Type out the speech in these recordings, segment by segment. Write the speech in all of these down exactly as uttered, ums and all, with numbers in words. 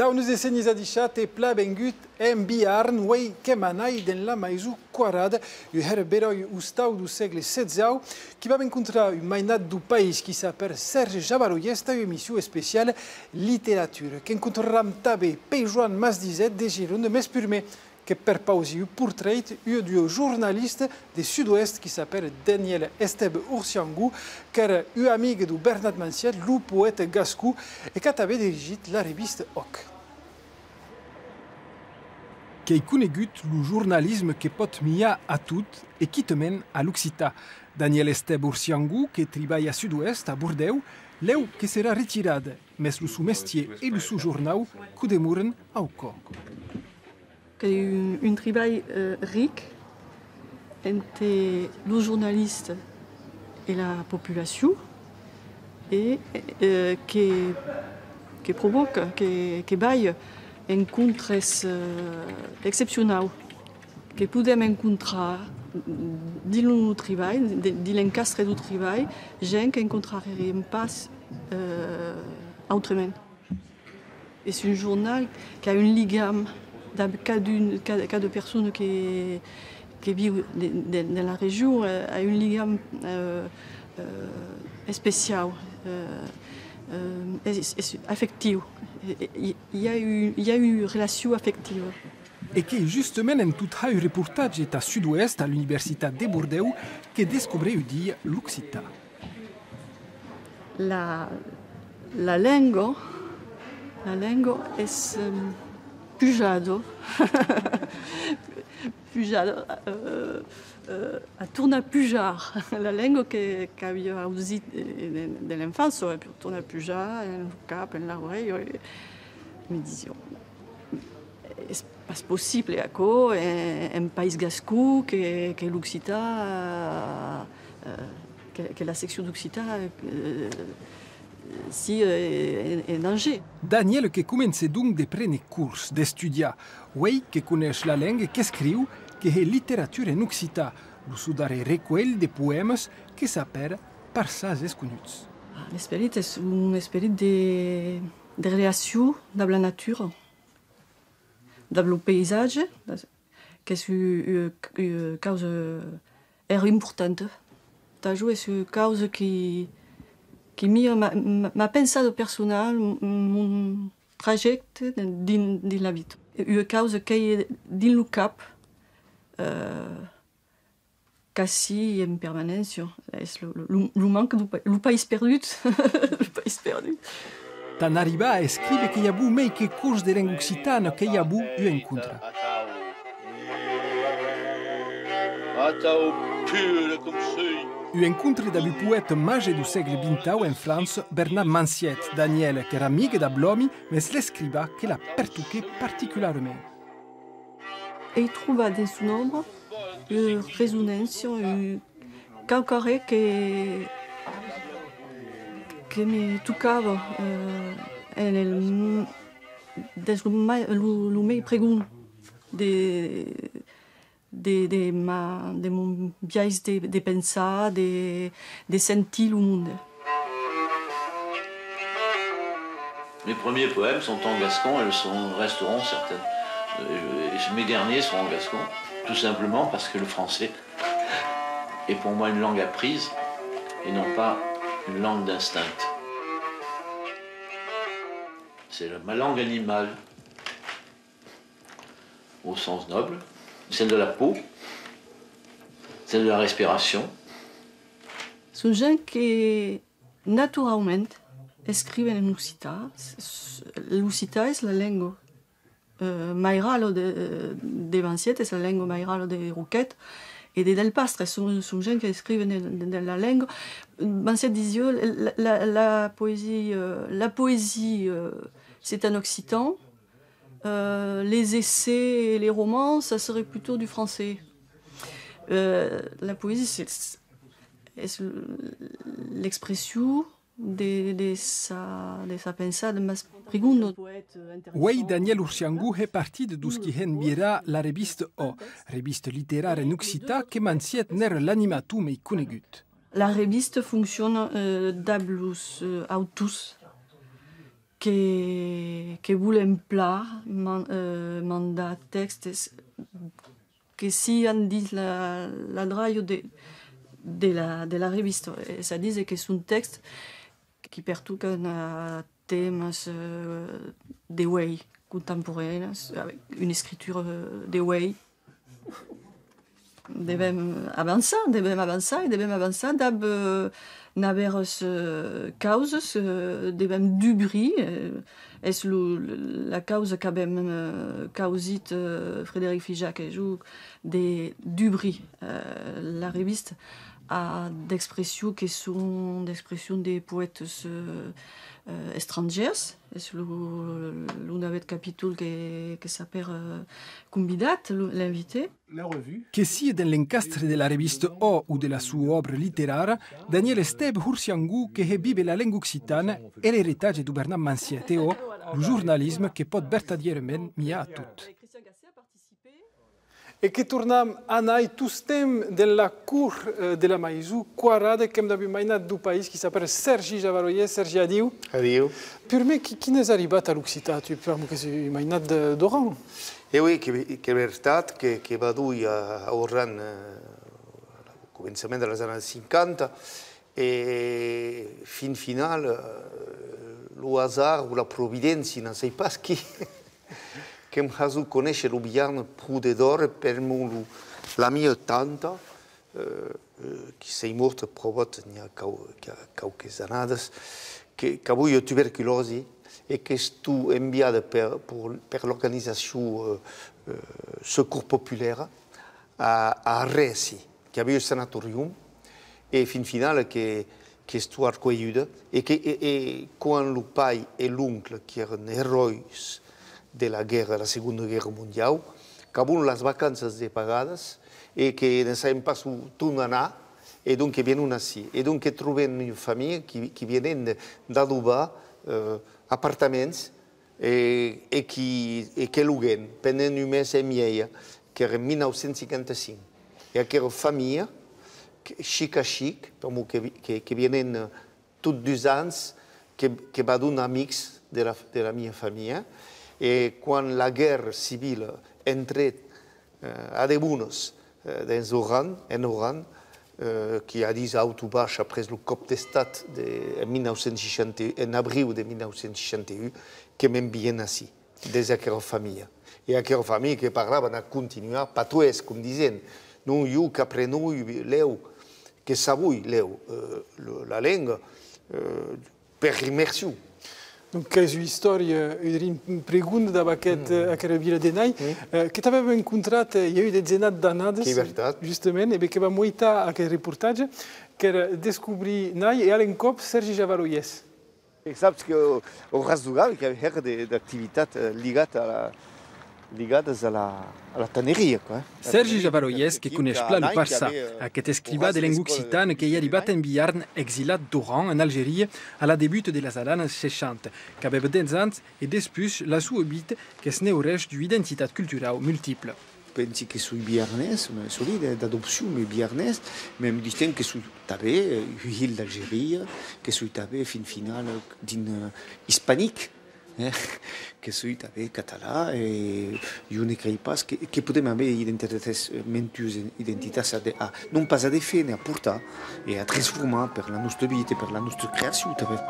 Daunas e sénhers, adishatz e plan vengut en Biarn. Uei qu'èm anai dens la maison Quarada, un hèra beròi ostau deu sègle setzau, qu'i vam encontrar un mainat deu país qui s'apèra Sèrgi Jabalolles tà ua emission especiala literatura. Qu'encontraram tanben Pèir-Joan Masdizet de Gironda, mès purmèr que perpausi un portrèit, ua d'ua jornalista de Sud-Oèst qui s'apèra Danièla Estèbe Urciangu, qu'èra ua amiga deu Bernat Manciet, lo poèta gascon, e qu'a tanben dirigit la revista Òc. Qu'ei conegut lo jornalisme que pòt miar a tot e quitament a l'occitan. Danièla Estèbe Urciangu, que tribalha a Sud-Oèst, a Bordèu, lèu que serà retirada, mès lo son mestier e lo son jornau que'u demoran au còr. Qu'ei un, un tribalh, eh, ric ente lo jornalista e la populacion e, eh, que, que provòca, que, que balha encontres, eh, excepcionaus que podèm encontrar dins lo tribalh, de-, dins l'encastre deu tribalh, gent qu'encontrariam pas, eh, autrament. Es un jornal qu'a un ligam dab cadun, ca-, cada persona que, que viu de, de, de la region, eh, a un ligam, eh, eh, especiau, eh, eh, es, es afectiu. I, i, i a un, i a ua relacion afectiva. E qu'ei justament en tot har un reportatge tà Sud-Oèst a l'Universitat de Bordèu que descobreiu dia l'occitan. La, la lenga, la lenga es, em, pujada, pujada, eh, eh, a tornar pujar. La lenga que, qu'avia ausit, eh, de, de l'enfança, e puèi tornar pujar en lo cap, en l'aurelha, e me disiá, es pas possible aquò, en, en país gascon, que, que l'occitan, eh, que, que la seccion d'occitan, eh, sia, eh, en, en danger. Danièla que comença donc de préner cors, d'estudiar. Uei que coneish la lenga e qu'escriu, que hè literatura en occitan, lo son darrèr recuelh de poèmas que s'apèra Parsars esconuts. L'esperit es un esperit de, de relacion dab la natura, dab lo paisatge, qu'es ua, ua, ua causa hèra importanta. Tà jo es ua causa qui, qui mia m'a, m'a, m'a pensada personal, m-, mon trajècte dins, dins la vita. Ua causa qu'ei dins lo cap, eh, quasi en permanéncia. Es lo, lo, lo, lo manca deu pa-, lo país perdut. Lo país perdut. Tà n'arribar a escríver que i avó mei que cors de lenga occitana, que i avó ua encontra. Un encontre dab un poèta màger deu sègle vintau en França, Bernat Manciet. Danièla qu'èra amiga dab l'òmi, mès l'escrivan que la pertoquè particularament. Ei trobat dins son òbra ua resonància, un quauquarren que, que me tocava, eh, en el, dins lo mai, lo, lo mei pregond de, de, de ma, de mon biais de, de pensar, de, de sentir lo monde. Mes premiers poèmes sont en gascon et le sont, resteront certaines. Euh, et mes derniers sont en gascon, tout simplement parce que le français est pour moi une langue apprise et non pas une langue d'instinct. C'est la, ma langue animale, au sens noble, celle de la peau, celle de la respiration. Son gent que naturaument escriven en occitan. S-, s-, l'occitan es la lenga, eh, mairala de, de Manciet, es la lenga mairala de Roquet e de Delpastre. Son, son gent qu'escriven en, en, en la lenga. Manciet disiá, la, la, la poésie, eh, la poésie, eh, c'est en occitan. Euh, les essais et les romans, ça serait plutôt du français. Euh, la poésie, c'est, c'est l'ex-, l'expression De, de sa, de sa pensada mas prigonda. Uei, Daniel Urciangou hè partida deus qui hèn virar la revista Ò, revista literara en occitan que Manciet n'èra l'animator mei conegut. La revista fonciona, eh, dab los, eh, autors que, que volen plan man-, eh, mandar tèxtes que sian dins la, la dralha de, de la, de la revista. Es a díser que son tèxtes qui pertocan a tèmas, eh, de uei, contemporanes, avec une écriture, eh, de uei. Devem avançar, devem avançar e devem avançar dab, eh, navèras, eh, causas, eh, devem dubrir, eh, es lo, la causa qu'avem, eh, causit, eh, Frederic Figeac e jo, de dubrir, eh, la revista a d'expressions que son d'expressions de poètas, eh, eh, estrangièrs. Es lo, lo navèth capítol que, que s'apèra, eh, Convidat, lo, l'invité. Que sia dens l'encastre de la revista Ò o de la sua òbra literara, Daniel Estève Urciangou que hè víver la lenga occitana e l'eritatge deu Bernat Manciet e Ò, lo jornalisme que pòt vertadierament miar a tot. E que tornam anar tostemps dens la cort, eh, de la maison quarada qu'èm dab un mainat deu país qui s'apèra Sergi Javaroyès. Sergi, adiu. Adiu. Purmèr, qui, quin es arribat a l'occitan, tu, pr'amor qu'es un mainat de, d'Oran? E oui, que, que vertat que, que vadoi a, a Oran, eh, au començament de las annadas cinquanta, e fin final, eh, lo hasard o la providéncia, non sai pas qui, que'm hasó conéisher lo Biarn pro de d'ora, per'mor lo, la mia tanta, eh, eh, qui s'ei mòrta pro vòta n'i a quau-, qu'i a quauques annadas, que, qu'avoi tuberculòsi e qu'estó enviada per, per, per l'organizacion, eh, eh, Secours Populaire a, a Rèci, qu'i avè un sanatorium, e fin final que, qu'estó arcuelhuda, e que, e, e quan lo pair e l'oncle, qui èran eròis de la guèrra, la Segonda Guèrra Mondiau, qu'avon las vacanças de pagadas, e que ne saben pas on, on anar, e donc que vienon ací. E donc que trobèn una familha qui, qui vienèn d'adobar, eh, apartaments, e, e qui, e que loguèn pendent un mes e miei, qu'èra en mila nau cents cinquanta-cinc. E aquera familha, que, chic a chic, pr'amor que, que, que vienèn, eh, tot dus ans, que, que vadon amics de la, de la mia familha, e quan la guèrra civila entrèt, eh, a de bonas, eh, dens Oran, en Oran, eh, qu'i a dins Auto Baish après lo còp d'estat de, en mila nau cents seishanta, en abriu de mila nau cents seishanta un, que m'envièn ací, dens aquera familha. E aquera familha que parlavan a continuar patoès, com disèn. Non, jo qu'aprenoi lèu, que savoi lèu, eh, lo, la lenga, eh, per immersion. Donc, qu'es ua istòria, eh, un drin prigonda dab aqueth, eh, aquera vila de Nai, eh, que t'avèm encontrat, eh, i a un detzenat d'annadas, justament, e ben que vam hoitar aqueth reportatge, qu'èra Descobrir Nai e a l'encòp Sergi Javaroyès. E saps que au, au Ras deu Gave qu'i avè hèra de, d'activitats, eh, ligat a la, ligadas a la, a la tanneria, quoi. Sergi Javaroyès que coneish plan lo parçan, aqueth escrivan de lenga occitana qu'ei arribat en Biarn, exilat d'Oran, en Algeria, a la debuta de las annadas seishanta, qu'avèva dètz ans, e despuish la sua vita que's neurèish d'ua identitat culturau multipla. Pensi que soi biarnés, me solide, eh, d'adopcion, me biarnés, me, me disten que soi tanben, eh, un hilh d'Algeria, que soi tanben, fin final, eh, drin, eh, ispanic, eh, que soi tanben catalan, e jo ne crei pas que, que podem aver identitats, eh, mantuas identitats a de, a, non pas a deféner, a portar e a transformar per la nòstra vita e per la nòstra creacion tanben.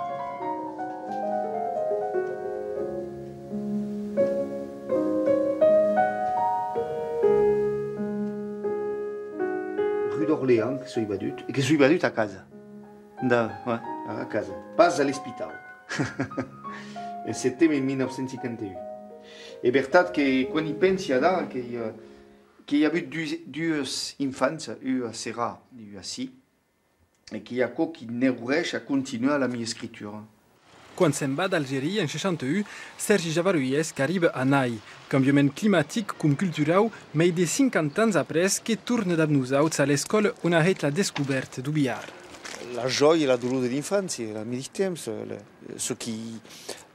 Rue d'Orléans, que soi vadut, e que soi vadut a casa. Da, ouais, a casa. Pas a l'espitau. En seteme mila nau cents cinquanta un. E vertat que, quan i pensi, ada, que i a, que i a avut dus, duas infanças, ua a Serà e ua ací, e qu'i a aquò qui neurèish a continuar la mia escritura. Quan se'n va d'Algeria en seishanta un, Sergi Javaroyès qu'arriba a Nai, cambiament climatic com culturau, mei de cinquanta ans après que torna dab nosauts a l'escòla on a hèit la descobèrta deu Biarn. La jòia e la dolor de l'infància, al medish temps, le, çò qui,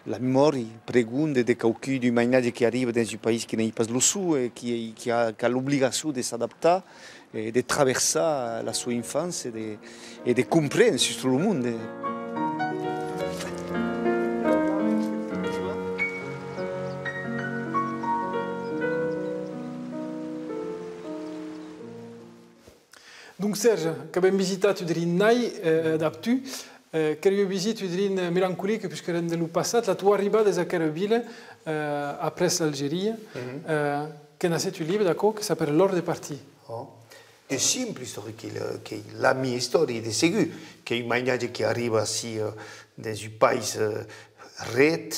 la memòria pregonda de quauqu'un, d'un mainatge qui arriba dens un país qui n'ei pas lo son e qui, qui a, qu'a l'obligacion de s'adaptar e de traversar la sua infància e de, e de comprene sustot lo monde. Donc, Serge, qu'avem visitat un drin nai, eh, dab tu, eh, qu'èra ua visita un drin melancolica, puisqu'èrem dens lo passat, la tua arribada dens aquera vila, eh, après l'Algeria, eh, que nasset un libe d'aquò que s'apèra L'hora de partir. Oh. Qu'ei simple istòria, qu'ei la, qu'ei la mia istòria, de segur, qu'ei un mainatge qui arriba ací, eh, dens un país, eh, red,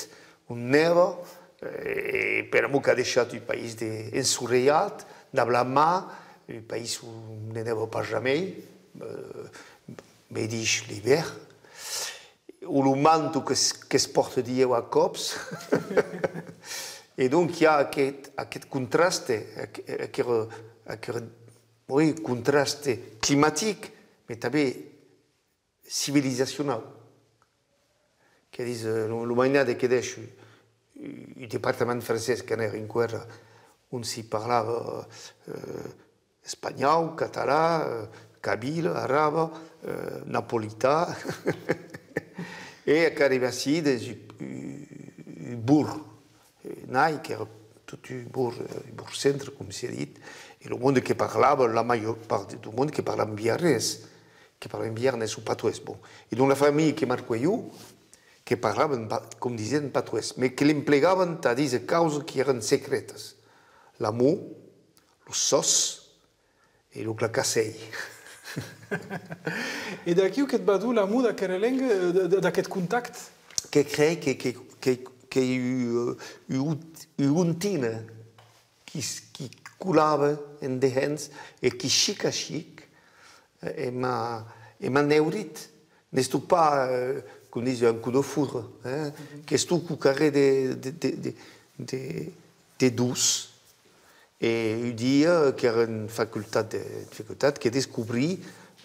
on nèva, eh, e pr'amor qu'a deishat un país de, ensorelhat, dab la mar, un país on ne nèva pas jamei, eh, medish l'ivèrn, o lo manto que's, que's pòrta dilhèu a còps. E donc i a aqueth, aqueth contraste, aqu-, aqueth, aqueth, oui, contraste climatic, mes tanben civilizacionau. Que dis, eh, lo, lo mainatge que dèish un, un departament francés que n'èra enqüèra on s'i parlava, eh, espanhòu, català, eh, cabil, arabe, eh, napolitan, e qu'arriba ací dens un, un, un borg, eh, nai, qu'èra tot un borg, eh, un borg centre, com se dit, e lo monde que parlava, la màger part deu monde que parlavan biarnés, que parlavan biarnés o patoès, bon. E donc la familha que m'arcuelhó, que parlavan pa-, com disen, patoès, mes que l'emplegavan tà díser causas qui èran secretas. L'amor, los sòs, e lo clacassèl. E d'aquiu que't vadó l'amor d'aquera lenga, eh, d-, d-, d'aqueth contact? Que crei que, que, que, qu'ei u-, u-, u-, ua ontina qui s-, qui colava en dehens e qui, chic a chic, eh, e m'a, e m'a neurit. N'estó pas, eh, com disi, un coup de foudre, eh, qu'estó quauquarren de, de, de, de, de, de doç. E un dia, qu'èra en facultat de, en facultat, que descobrí,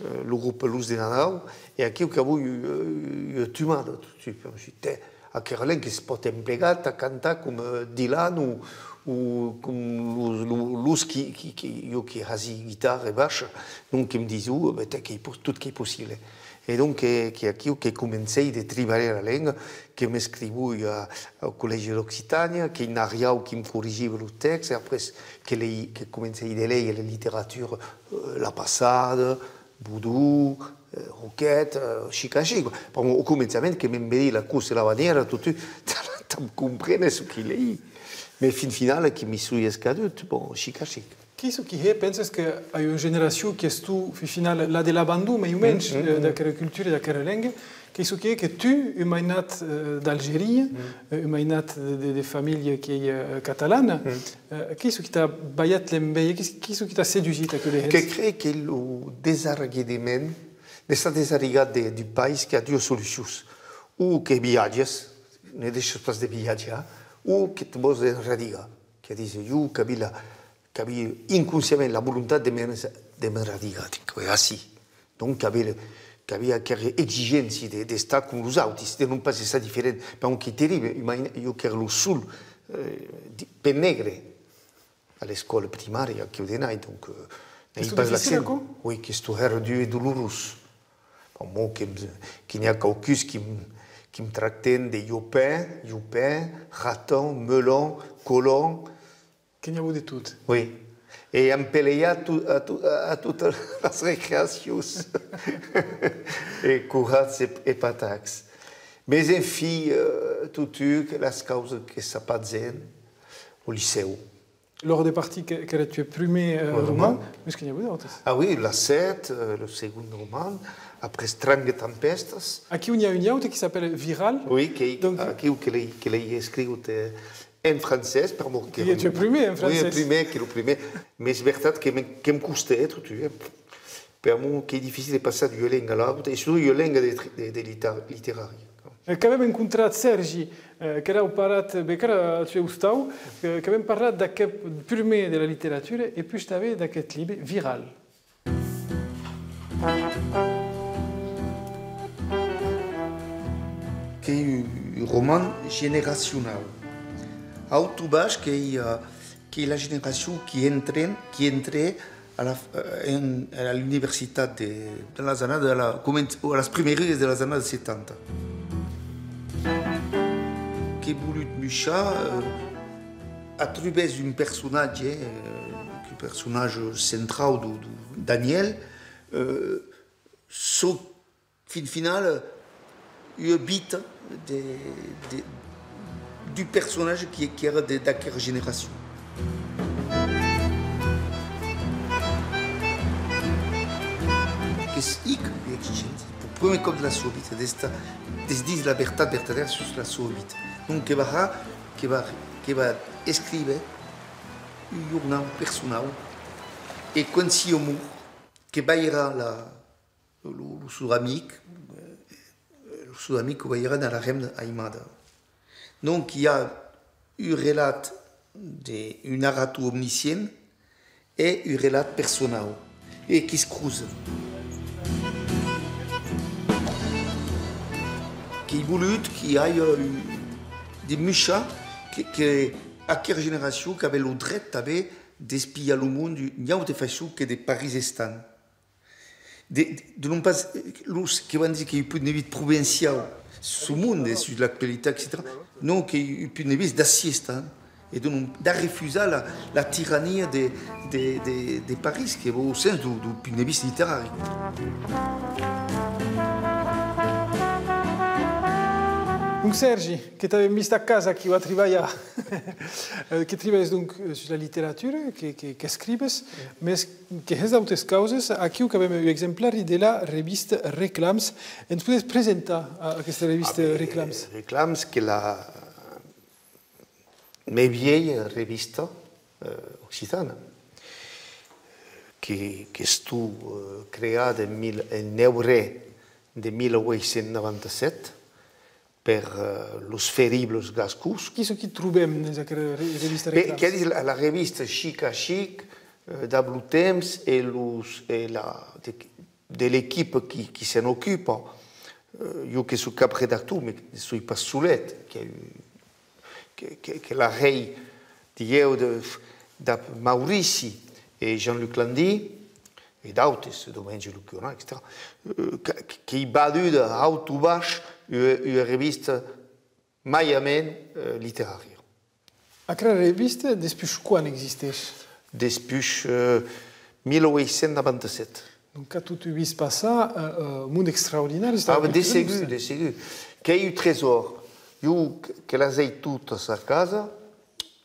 eh, lo grop Los de Nadau, e aquiu qu'avó ua, ua tumada, tot de suite. Aquera lenga que's pòt emplegar tà cantar com, eh, Dylan o, o com los, los, los qui, qui, qui, jo qui hasi guitarra e baish, donc que'm disó, ben, tè, qu'ei pos-, tot qu'ei possible. E donc, que, que aquiu que comencèi de tribalhar la lenga, que m'escrivó a, au Collège d'Occitania, qu'ei Nariau qui'm corrigiva lo tèxt, e après que lei-, que comencèi de léger la literatura, eh, La Passada, Bodon, eh, Roquette, eh, chic a chic. Pr'amor, au començament, que me'n vedí la cossa e la bannièra, tot, tà, tà comprene çò qui lei. Mes fin finala, que m'i soi escadut, bon, chic a chic. Qu'ei çò qui hè, penses, que a ua generacion qui estó, fin finala, la de l'abandon, mei o mensh, eh, d'aquera cultura e d'aquera lenga, qu'ei çò qui hè que tu, un mainat, eh, d'Algeria, eh, un mainat de, de, de familha qui ei, eh, catalana, eh, qu'ei çò qui t'a balhat l'enveja, qu'ei, qu'ei çò qui t'a sedusit aqueu dehens? Que crei que lo desarreguidament, d'estar desarregat de, d'un país, qu'i a duas solucions. O que viatges, ne deishas pas de viatjar, o que te vòs enradigar. Que dise, jo, qu'aví la, qu'aví inconscientament la volontat de me, de m'enradigar, dic, e ací. Donc, qu'aví, qu'aví aquera exigéncia de, d'estar com los autis, de non pas estar diferent. Pr'amor qu'ei terrible, imagina, jo qu'èra lo sol, eh, di-, pus negre a l'escòla primària, aquiu de nai, donc, eh, n'èi pas l'accent. Qu'estó dificil, aquò? Oui, qu'estó hèra dur e dolorós. Pr'amor que, que n'i a quauqu'uns qui'm, qui'm tracten de Jopin, Jopin, Raton, Melon, Colon, Que n'i avó de tot. Oui. E èm peleiats a to-, a to-, a totas las recreacions. E corats e, e patacs. Mes enfin, eh, totun, que las causas que s'apagèn au licèu. L'Hora de partir, que, qu'èra eth prumèr, eh, roman, mes que n'i avó d'autes. Ah oui, La Sèt, eh, lo segond roman, après Tranga tempèstas. Aquiu n'i a un aute qui s'apèla Viral. Oui, que, donc, aquiu que l'èi, que l'èi escriut, eh, en francés, pr'amor que... Qu'ei eth prumèr en francés. Oui, eth prumèr, qu'ei lo prumèr. Mes es vertat que me, que'm costèt, tu, eh. Pr'amor qu'ei dificil de passar d'ua lenga a l'auta, e surtot ua lenga de, de, de liter-, literària. Eh, qu'avem encontrat Sèrgi, eh, qu'èra au parat, ben, qu'èra ath ostau, eh, qu'avem parlat d'aqueth prumèr de la literatura e puish tanben d'aqueth libe Viral. Qu'ei un roman generacionau. Aut o baish qu'ei, eh, qu'ei la generacion qui entren, qui entre a la, eh, en, a l'universitat de, de las annadas, de la, comen-, o a las prumerias de las annadas setanta. Qu'ei volut muishar, eh, a trubèrs d'un personatge, eh, un personatge centrau, do, do Daniel, eh, çò fin finala, ua vita de, de, d'un personatge qui, qui èra de, d'aquera generacion. Qu'es hic ua exigéncia, per prumèr còp de la sua vita, d'estar, de dire la vertat vertadèra sus la sua vita. Donc que va har, que va, que va escríver un jornau personau, e quan sia mòrt, que balharà la, lo, lo, lo son amic, eh, lo son amic o balharà a la hemna aimada. Donc, i a un relat d'un narrator omniscient e un relat personau, e qui's crosam. Qu'ei volut qu'i aja un, de muishar que, que aquera generacion qu'avè lo dret tanben d'espiar lo mond d'ua auta faiçon que de París estant. De, de, de non pas, eh, los que van dire qu'ei un punt de vista provinciau, son monde, sus l'actualitat, etcetèra. Non, qu'ei un punt de vista d'ací estant, e de non, d'arrefusar la, la tirania de, de, de, de París, que va au sens deu, deu punt de vista literari. Donc, Sèrgi, que t'avem vist a casa, qui va tribalhar, eh, que tribalhes donc, eh, sus la literatura, que, que, qu'escrives, mès que hès d'autes causes. Aquiu qu'avem un exemplari de la revista Reclams. Ens podètz presentar a, aquesta revista Reclams? Ah, ben, Reclams, que la mei vielha revista, eh, occitana, que, qu'estó, eh, creada en mil, en neurèr de mil ueit cents navanta-sèt, per, eh, los feribles gascons. Qu'ei çò qui trobem dens aquera re-, revista Reclams? Qu'ei la, la revista chic a chic, eh, dab lo temps e los, e la, de, de l'equipa qui, qui se n'ocupa. Eh, jo que soi cap redactor, mès soi pas solet, que, que, que, que la hèi, dilhèu, de, dab Maurici e Jean-Luc Landy, e d'autes, Domènge Luc Guerin, etcetèra, eh, que, que, qu'ei vaduda aut o baish ua, ua revista maiament, eh, literària. Aquera revista, despuish quan existeish? Despuish, eh, mil ueit cents navanta-sèt. Donc, qu'a tot vist passar, eh, eh, un monde extraordinari. Ah, de segur, de segur. Qu'ei un tresòr. Jo que, que las èi totas a casa,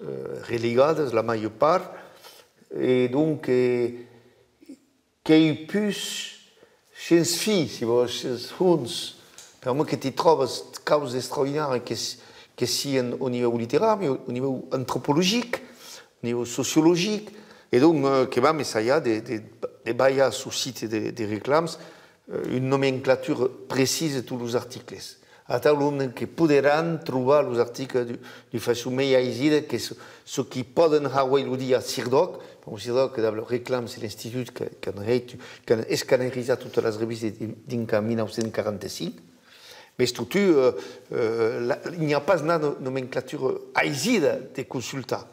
eh, religadas, la màger part, e donc, eh, qu'ei pus shens fin, si vòs, shens hons, per'mor que t'i tròbas causas extraordinàrias que s-, que sian au nivèu literari, au, au nivèu antropologic, au nivèu sociologic, e donc, eh, que vam essajar de, de, de balhar sul site de, de Reclams, eh, una nomenclatura precisa de tots los articles. Atau lo monde que poderàn trobar los articles d'u-, d'ua faiçon mei aisida que çò, çò qui pòden har uei lo dia a CIRDÒC, per'mor CIRDÒC, dab lo Reclams e l'Institut que, qu'an hèit, qu'an escanerizat totas las revistas de, dinc a mil nau cents quaranta-cinc, mès totun, eh, eh, la, n'i a pas una no-, nomenclatura aisida de consultar.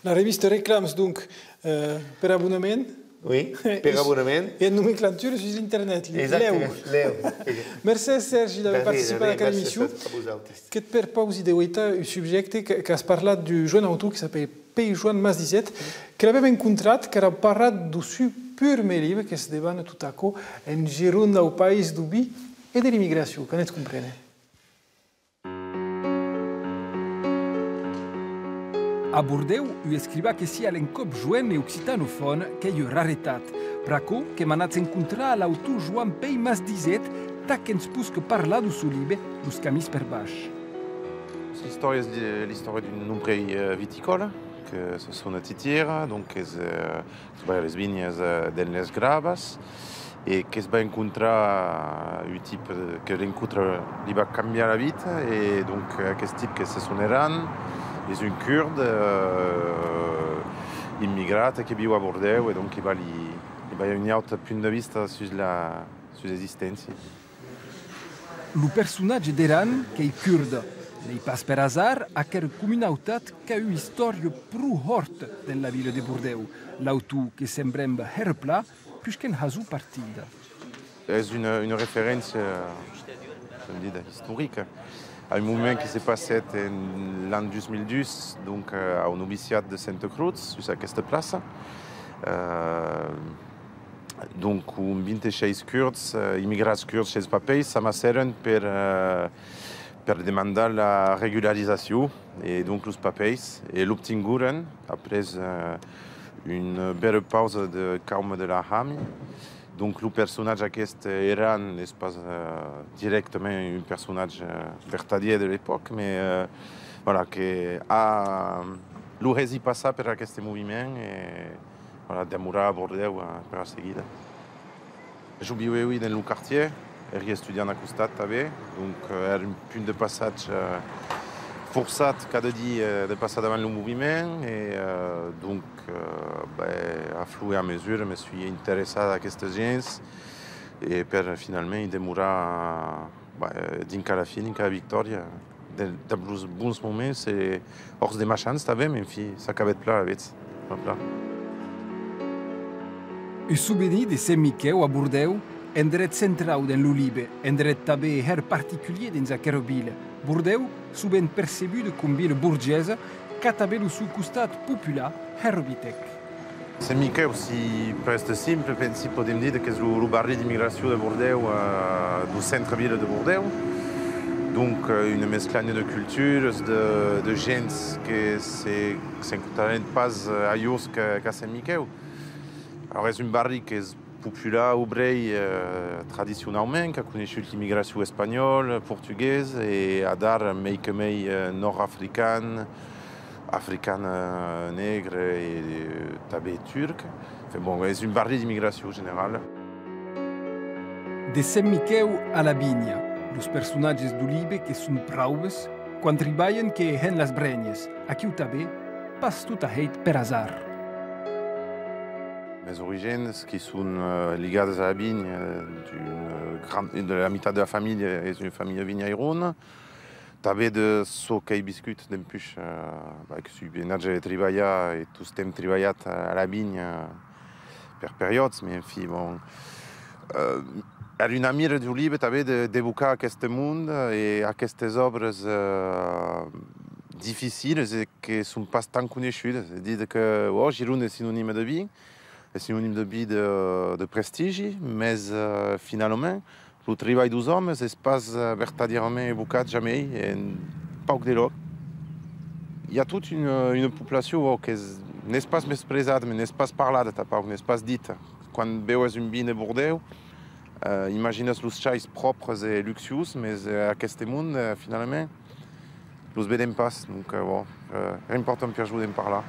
La revista Reclams, donc, eh, per abonament. Oui, per abonament. E en nomenclatura sus l'internet, lèu. Exactament, lèu. Mercés, Sèrgi, d'aver participat a aquera emission. Mercés a vosautes. Que't perpausi de guaitar un subjècte que, qu'as parlat d'un joen autor qui s'apèra Pèir Joan Masdizet, que l'avem encontrat, qu'èra parlat deu su purmèr libe, que's debana tot aquò en giron dau país deu vin e de l'emigracion, qu'anetz compréner. A Bordèu, un escrivan que sia a l'encòp joen e occitanofòn, qu'ei ua raretat. Pr'aquò qu'èm anats encontrar a l'autor Joan Pèir Masdizet, tà que'ns posque parlar deu son libe, Los camins per baish. L'istòria es de, l'istòria d'un obrèr, eh, viticòla, que se sona Titièra, donc es, eh, trabalha las vinhas, eh, dens las Gravas, e que's va encontrar un tip, eh, que l'encontra, li va cambiar la vita, e donc, eh, aqueth tip que se sona Eran, es un curd, eh, immigrat, que viu a Bordèu, e donc que va li, li va un aute punt de vista sus la, sus l'existéncia. Lo personatge d'Eran qu'ei curde. N'ei pas per azard, aquera comunautat qu'a ua istòria pro hòrta dens la vila de Bordèu. L'autor que se'n bremba hèra plan, puishque'n hasó partida. Es una, una referéncia, eh, com dire, istorica a un moment que se passèt en l'an dos mil dus, donc, eh, au noviciat de Senta Crotz, sus aquesta plaça. Eh, donc, ont vint-e-sheis curds, eh, immigrats curds shens papèis, s'amassèren per, eh, per demandar la regularizacion e donc los papèis, e l'obtinguren après, eh, una bèra pausa de cauma de la hami. Donc lo personatge aqueste, eh, Eran, es pas, eh, dirèctament un personatge, eh, vertadièr de l'epòca, mas, eh, voilà, que a lo hèsit passar per aqueste moviment e, voilà, demorar a Bordèu, eh, per la seguida. Jo viuèvi dens lo quartièr, èri estudiant a costat tanben, donc, eh, èra un punt de passatge, eh, forçat cada dia, eh, de passar davant lo moviment e, eh, donc, eh, ben, a fur e a mesura me soi interessat a aquestas gents e per finalament i demorar, ben, dinc a la fin, dinc a la victòria, de, dab los bons moments e hòrts de machans tanben, enfin, s'acabèt plan alavetz, plan, plan. Un sovenir de Sent Miquèu a Bordèu, endret centrau dens lo libe, endret tanben hèra particulièr dens aquera vila. Bordèu, sovent percebuda com vila borgesa, qu'a tanben lo son costat popular, hèra vitèc. Sent Miquèu s'i prèsta simple, pensi, podèm dire qu'es lo, lo barri d'immigracion de Bordèu, eh, deu centre-vila de Bordèu. Donc, eh, una mesclanha de culturas, de, de gents que se, s'encontraràn pas, eh, alhors que, qu'a Sent Miquèu. Alòrs, es un barri qu'es popular, obrèr, eh, tradicionaument, qu'a coneishut l'immigracion espanhòla, portuguesa, e adara mei que mei, eh, nòrd-african, african, eh, negre e, eh, tanben turc. Enfin, bon, es un barri d'immigracion generala. De Sent Miquèu a la Vinha, los personatges deu libe que son praubes, quan tribalhan que hèn las brenhas, aquiu tanben, pas tot a hèit per azard. Mes origines, qui son, eh, ligadas a la Vinha, eh, d'un, eh, grand, de la mitat de la familha es una familha vinhairona. Tanben de çò qu'èi viscut dempuish, eh, bah, que soi venat a trebalhar e tostemps trebalhat a, a la Vinha per periòds, mas enfin, bon. Eh, èra una mira deu libe tanben de, d'evocar aqueste monde e aquestes òbres, eh, dificiles e que son pas tan coneishudes. Es dire que, ò, Gironda es sinonime de vin, es sinonime de vin de, de prestigi, mes, eh, finalament, lo tribalh deus òmes es pas, eh, vertadierament evocat jamei en pauc de lòcs. I a tot una, una populacion, ò, qu'es, n'es pas mespresada, mas n'es pas parlada tanpauc, n'es pas dita. Quan beues un vin de Bordèu, eh, imaginas los chais pròpres e luxuós, mas, eh, aqueste monde, eh, finalament, los vedem pas. Donc, eh, bon, eh, èra important per jo de'n parlar.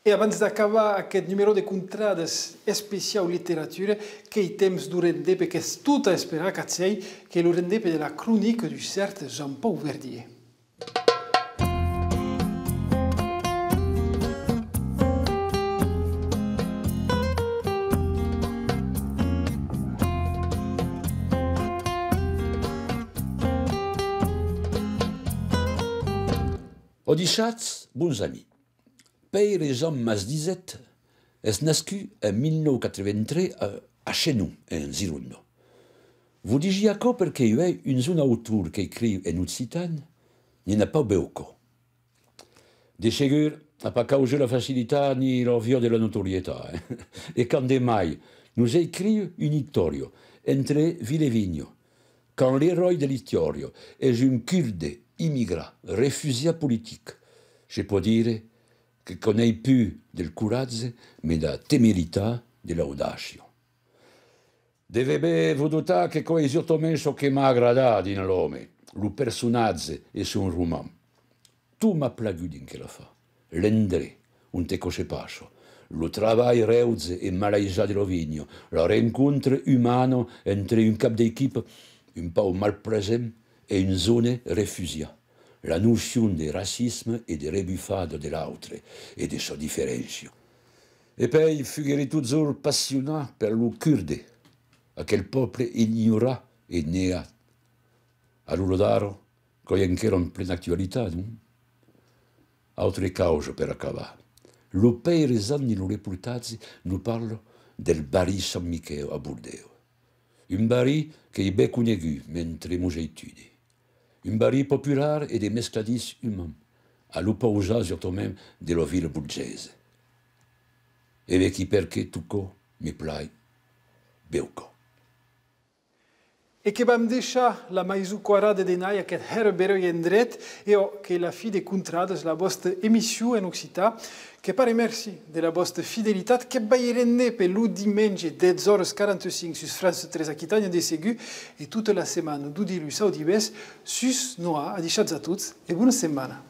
E abans d'acabar aqueth numèro de Contradas especiau literatura, qu'ei temps deu rendèp, e qu'es tot a esperar, qu'ac sèi, qu'ei lo rendèp de la cronica deu cèrt Jean-Pau Verdier. Adishatz, bons amics. Pèire Jean Masdizet es nascut en mila nòu cents quatre-vints-tres a, a Chenon, en Gironda. Vos disi aquò perque uèi un jòne autor qu'escriu en occitan, n'i a pas beucòp. De segur, a pas causa la facilitat ni l'òbvia de la notorietat, eh? E quand de mai nos escriu una istòria entre vila e vinha, quand l'eròi de l'istòria es un curde immigrat, refugiat politic, se pòt dire que quò n'ei pus del coratge, mas de la temeritat, de l'audàcia. Devètz ben vos dotar que quò ei justament çò que m'a agradat dins l'òme, lo personatge e son roman. Tot m'a plagut dins quel afar. L'endrech onte quò se passa, lo trabalh reuge e malaisat de la vinha, la rencontra umana entre un cap d'equipa un pauc malplasent e un jòne refugiat, la nocion de racisme e de rebufada de l'autre e de sa diferéncia. E pèi, fuguèri totjorn passionat per los Kurdes, aquel pòble ignorat e negat. A l'ora d'ara, qu'ei enquera en plena actualitat, non? Autra causa per acabar. Lo pèire Zanni, lo reportatge, nos parla del barri Sant Miquèu a Bordèu. Un barri qu'ei ben conegut mentre mos estudi. Un barri popular e de mescladís uman, a l'opausat justament de la vila borgesa. E vequí perqué tot quò me plai beucòp. E que vam deishar la maison quadrada de Nai, aqueth hèra beròi endret, e òc, qu'ei la fin de Contradas, la vòsta emission en occitan. Que parèi mercí de la vòsta fidelitat, que veirem ne per lo dimenge dètz oras quaranta-cinc sus France tres Aquitània de segur, e tota la setmana, deu diluns au divés, sus Noa. Adishatz a tots e bona setmana.